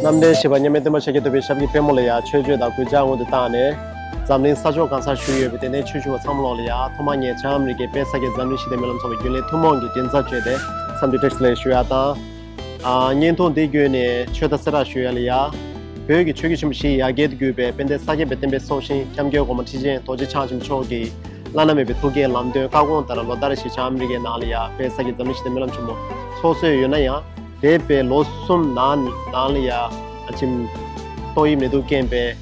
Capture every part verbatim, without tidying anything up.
རྣམ་འདྲེན་ཞེས་པ་མཉམ་མེད་བསྟན་པ་ཤཱཀྱ་ཐུབ་པའི་ཞབས་ཀྱི་པད་མོ་ལ་ཡ་མཆོད་བརྗོད་དང་གུས་ཕྱག་སྔོན་དུ་བཏང་ནས། འཛམ་གླིང་ས་ཕྱོགས་གང་སར་བཞུགས་ཡོད་པའི་དད་ལྡན་ཆོས་ཞུ་བ་ཚང་མ་ལོག་ལ་ཡ་ཐོག་མར་ངས་བྱང་ཨ་མི་རི་ཀའི་དཔལ་ས་སྐྱ་འཛམ་གླིང་ཞི་བདེ་སྨོན་ལམ་ཚོགས་པའི་རྒྱུན་ལས་ཐུན་མོང་གི་མགྲིན་ཚབ་བྱས་ཏེ་འཚམས་འདྲི་བཀྲ་ཤིས་བདེ་ལེགས་ཞུ་ཡ་དང་། ཨ། བརྙན་ཐུང་འདི་བརྒྱུད་ནས་ཆོས་བརྡ་གསལ་བསྒྲགས་ཞུ་ཡ་ལ་ཡ། བོད་ཀྱི་ཆོས་བརྒྱུད་ཆེན་པོ་བཞིའི་ཡ་གྱལ་དུ་གྱུར་པའི་དཔལ་ལྡན་ས་སྐྱ་པའི་བསྟན་པའི་སྲོག་ཤིང་༸སྐྱབས་མགོན་གོང་མ་ཁྲི་ཆེན་རྡོ་རྗེ་འཆང་ཆེན་པོ་མཆོག་གི་བླ་ན་མེད་པའི་ཐུགས་བསྐྱེད་ལམ་སྟོན་བཀའ་དགོངས་ལྟར་ལོ་ལྟར་བཞིན་བྱང་ཨ་མི་རི་ཀའི་ནང་ལ་ཡ་དཔལ་ས་སྐྱ་འཛམ་གླིང་ཞི་བདེ་སྨོན་ལམ་ཆེན་མོ་ཚོགས་སྲོལ་ཡོད་ན་ཡང་། འདས་པའི་ལོ་གསུམ་ནང་ནང་ལ་ཡ་ཨ་ཆིམ་ཏོག་དབྱིབས་ནད་དུག་རྐྱེན་པས་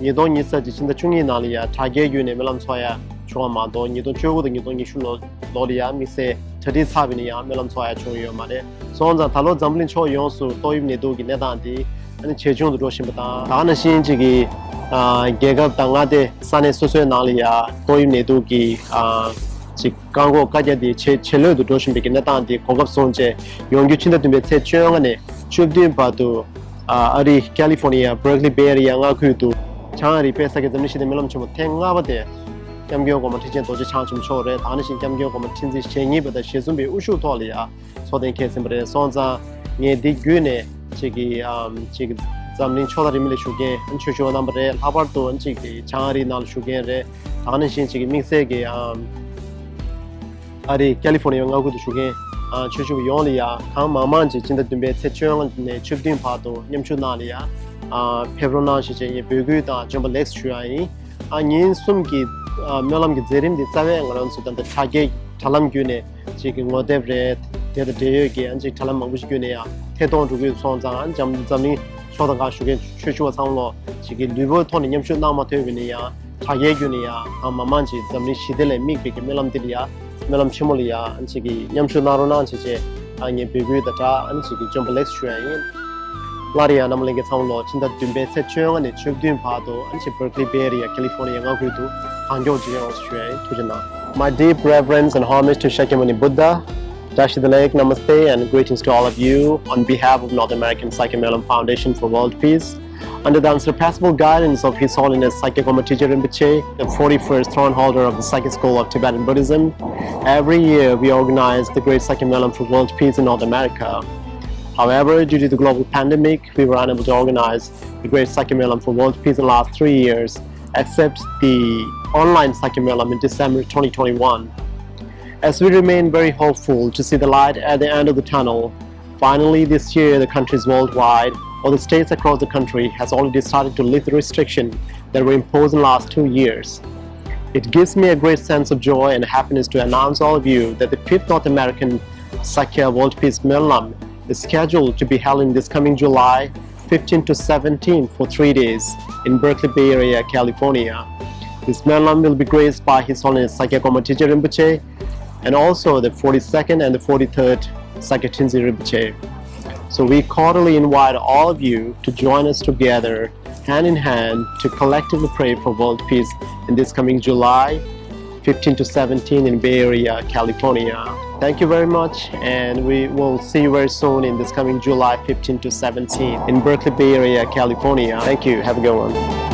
ཉིས་སྟོང་ཉི་ཤུ་རྩ་གཅིག་ཕྱི་ཟླ་བཅུ་གཉིས་ནང་ལ་ཡ་དྲ་རྒྱའི་བརྒྱུད་ནས་སྨོན་ལམ་འཚོགས་ཡ་བྱུང་བ་མ་གཏོགས། ཉིས་སྟོང་བཅུ་དགུ་དང་ཉིས་སྟོང་ཉི་ཤུ་ལོ་ལོ་ལ་ཡ་དམིགས་བསལ་གྲ་སྒྲིག་ཚར་བའི་ནི་ཡང་སྨོན་ལམ་འཚོགས་ཡ་བྱུང་ཡོད་མ་རེད། སོང་ཙང་ད་ལོ་འཛམ་གླིང་ཕྱོགས་ཡོངས་སུ་ཏོག་དབྱིབས་ནད་དུག་གི་གནས་སྟངས་འདི་ཨ་ནི་ཇེ་ཆུང་དུ་འགྲོ་བཞིན་པ་དང་། ད་ག་ནང་བཞིན་གཅིག་གི་ཨ་རྒྱལ་ཁབ་དང་མངའ་སྡེ་ས་གནས་སོ་སོའི་ནང་ལ་ཡ་ཏོག་དབྱིབས་ནད་དུག་གི་ཨ་ཅིག་བཀག་འགོག་བཀའ་རྒྱ་དེ་ཇེ་ཇེ་ལྷོད་དུ་འགྲོ་བཞིན་པའི་གི་གནས་སྟངས་དེ་གོ་སྐབས་བཟུང་བྱས། ཡོང་རྒྱུ་ཕྱི་ཟླ་བདུན་པའི་ཚེས་བཅོ་ལྔ་ནས་བཅུ་བདུན་བར་དུ་ཨ་ཨ་རི་ཀ་ལི་ཧྥོར་ནི་ཡ་བྷར་ཀ་ལི་བེ་ཨེ་རི་ཡ་མངའ་ཁུལ་དུ་བྱང་ཨ་རིའི་དཔལ་ས་སྐྱ་འཛམ་གླིང་ཞི་བདེ་སྨོན་ལམ་ཆེན་མོ་ཐེངས་ལྔ་པ་དེ་༸སྐྱབས་མགོན་གོང་མ་ཁྲི་ཆེན་རྡོ་རྗེ་འཆང་ཆེན་པོ་མཆོག་རེད། ད་ག་ནང་བཞིན་༸སྐྱབས་མགོན་གོང་མ་ཁྲི་འཛིན་ཞེ་གཉིས་པ་དང་ཞེ་གསུམ་པའི་དབུ་བཞུགས་ཐོག་ལ་ཡ་ཚོགས་གཏན་འཁེལ་ཟིན་པ་རེད། སོང་ཙང་ངས་འདི་བརྒྱུད་ནས་ཅིག་གི་ཨམ་ཅིག་འཛམ་གླིང་ཕྱོགས་མཐའ་རིས་མེད་ལ་བཞུགས་མཁན་ཆོས་ཞུ་བ་རྣམ་པ་རེད། ལྷག་པར་དུ་ཅིག་གི་བྱང་ཨ་རིའི་ནང་ལ་བཞུགས་མཁན་རེད། ད་ག་ནང་བཞིན་ཅིག་གི་དམིགས་བསལ་གྱི་ཨམ་ཨ་རིའི་ཀ་ལི་ཧྥོར་ནི་ཡའི་མངའ་ཁུལ་དུ་བཞུགས་མཁན་ཨ་ཆོས་ཞུ་བ་ཡོངས་ལ་ཡ་གང་མང་མང་ཅིག་སྤྱི་ཟླ་བདུན་པའི་ཚེས་བཅོ་ལྔ་ནས་བཅུ་བདུན་བར་དུ་མཉམ་ཞུགས་གནང་ལ་ཡ་ཨ་ཕེབས་རོགས་གནང་ཞེས་བྱས་ངས་འབོད་སྐུལ་དང་བྱོན་པ་ལེགས་ཞུ་ཡ་ཡིན། ཨ་ཉིན་གསུམ་གྱི་ཨ་སྨོན་ལམ་གྱི་མཛད་རིམ་འདི་རྩ་བའི་ང་རང་ཚོ་ད་ལྟ་དྲ་རྒྱའི་དྲ་ལམ་བརྒྱུད་ནས་ཅིག་གི་ངོ་དེབ་རེད། དེ་དང་འབྲེལ་ཡོད་ཀྱི་ཨ་ཅིག་དྲ་ལམ་མང་པོ་ཞིག་བརྒྱུད་ནས་ཡང་ཐད་གཏོང་འགྲོ་གི་སོང་ཙང་། ཨ་འཛམ་འཛམ་གླིང་ཕྱོགས་དང་གང་བཞུགས་མཁན་ཆོས་ཞུ་བ་ཚང་མ་ལོ་ཅིག་གི་ལུས་པོའི་ཐོག་ནས་མཉམ་ཞུགས་གནང་མ་ཐུབ་པ་ཡིན་ན་ཡང་དྲ་རྒྱའི་བརྒྱུད་ནས་ཡང་གང་མང་མང་ཅིག་འཛམ་གླིང་ཞི་བདེ་ལ་དམིགས་པའི་གི་སྨོན་ལམ་འདི་ལ་ཡང་སྨོན་ལམ་ཆེན་མོ་ལ་ཡང་ཨ་ཅིག་གི་མཉམ་ཞུགས་གནང་རོགས་གནང་བྱས་བྱས་ཨ་ངས་འབོད་སྐུལ་དང་སྦྲགས་ཨ་ཅིག་གི་བྱོན་པ་ལེགས་ཞུ་ཡ་ཡིན། སླར་ཡང་རྣམ་པ་ལྷན་རྒྱས་ཚང་མ་ལོ་ཕྱི་ཟླ་བདུན་པའི་ཚེས་བཅོ་ལྔ་ནས་བཅུ་བདུན་བར་དུ་ཨ་ཅིག་Berkeley Bay Area California མངའ་ཁུལ་དུ་གང་མགྱོགས་མཇལ་ཡོང་བ་ཞུ་ཡ་ཡིན། ཐུགས་རྗེ་གནང་། My deep reverence and homage to Shakyamuni Buddha, Dashi Delek, Namaste, and greetings to all of you on behalf of North American Sakya Myolam Foundation for World Peace. Under the unsurpassable guidance of His Holiness Sakya Goma Teacher Rinpoche, the forty-first throne holder of the Sakya School of Tibetan Buddhism, every year we organize the Great Sakya Myolam for World Peace in North America. However, due to the global pandemic, we were unable to organize the Great Sakya Myolam for World Peace in the last three years, except the online Sakya Myolam in December twenty twenty-one. As we remain very hopeful to see the light at the end of the tunnel, finally this year the countries worldwide, or the states across the country, has already started to lift the restriction that were imposed in the last two years. It gives me a great sense of joy and happiness to announce all of you that the fifth North American Sakya World Peace Myolam is scheduled to be held in this coming July fifteen to seventeen for three days in Berkeley Bay Area, California. This Myolam will be graced by His Holiness Sakya Goma Teacher Rinpoche and also the forty-second and the forty-third Sakya Tenzin Rinpoche. So we cordially invite all of you to join us together, hand in hand, to collectively pray for world peace in this coming July fifteen to seventeen in Bay Area, California. Thank you very much, and we will see you very soon in this coming July fifteen to seventeen in Berkeley Bay Area, California. Thank you. Have a good one.